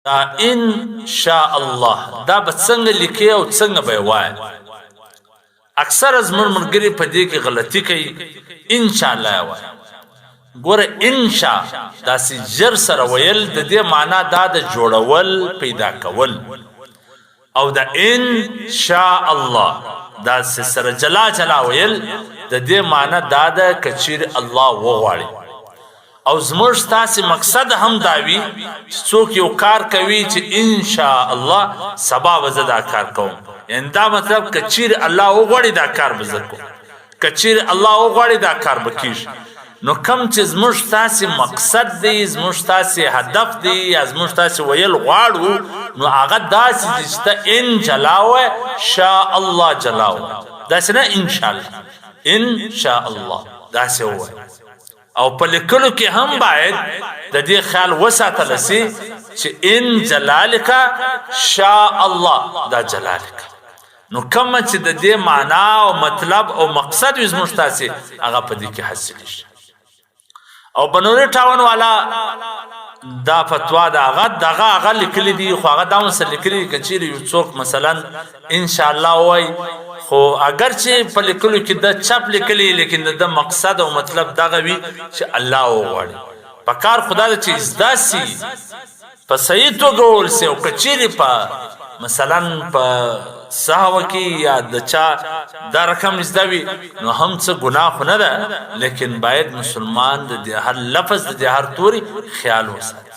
دا ان شاء الله دا به څنګه لیکې او څنګه به یې وایې؟ اکثره زموږ ملګري په دې کې غلطي کوي، ان شاء الله یې وایي. ګوره ان شاء داسې ژر سره ویل د دې معنا دا د جوړول، پیدا کول، او د ان شاء الله داسې سره جلا جلا ویل د دې معنی دا ده که چیرې الله وغواړي. او زموږ ستاسې مقصد هم دا وي چې څوک یو کار کوي چې ان شاء الله سبا به زه دا کار کوم، یعنی دا مطلب که چیرې الله وغواړي دا کار به زه کوم، که چیرې الله وغواړي دا کار به کیږي. نو کوم چې زموږ ستاسې مقصد دی، زموږ ستاسې هدف دی، یا زموږ ستاسې ویل غواړو، نو هغه داسې دی چې ته ان جلا وایه، شاء الله جلا وایه، داسې نه ان شاء الله، ان شاء الله داسې ووایه. او په لیکلو کې هم باید د دې خیال وساتل شي چې ان جلالک شاء الله دا جلالک، نو کومه چې د دې معنا او مطلب او مقصد وي زموږ تاسې هغه په دې کې حاصلېږي. او بنوري ټاون والا دا فتوا دا هغه دغه هغه لیکلي دي، خو هغه دا هم سره لیکلي دي که چیرې یو څوک مثلا ان شاء الله وایي، خو اګر چې په لیکلو کې د چپ لیکلي، لیکن د مقصد او مطلب دغه وي چې الله وغواړي. په کار خدا ده چې زده سي، په صحیح توګه وویل سي، او که چیرې په مثلا په سهو کې یا د چا دا رقم زده وي نو هم څه ګناه خو نه ده، لیکن باید مسلمان د دې هر لفظ د دې هر توري خیال وساتي.